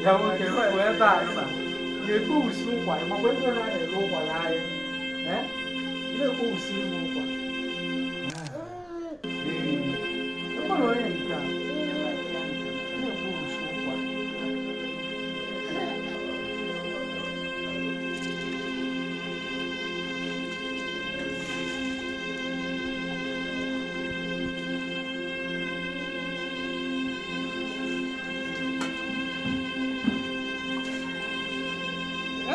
Ya nwoke wee ebe a nọ na-ekpowusi ụkwa, makwa ego na a na-ere ụkwa n'ahịa. Eh? Ị na-ekpowusi m ụkwa. Ee, ekwere onye nke a na-ekpowusi ụkwa.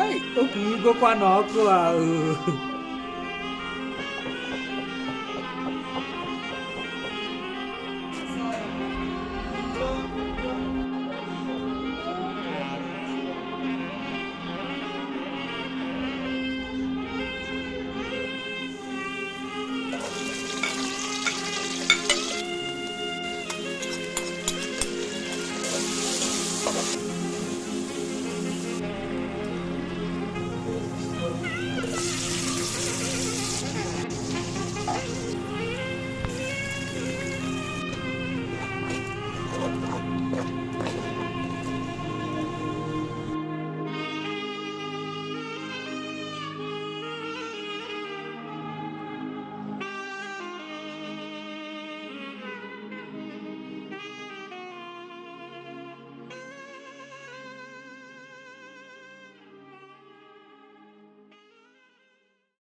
Ei, o kwurugokwa na ọkụ a oo.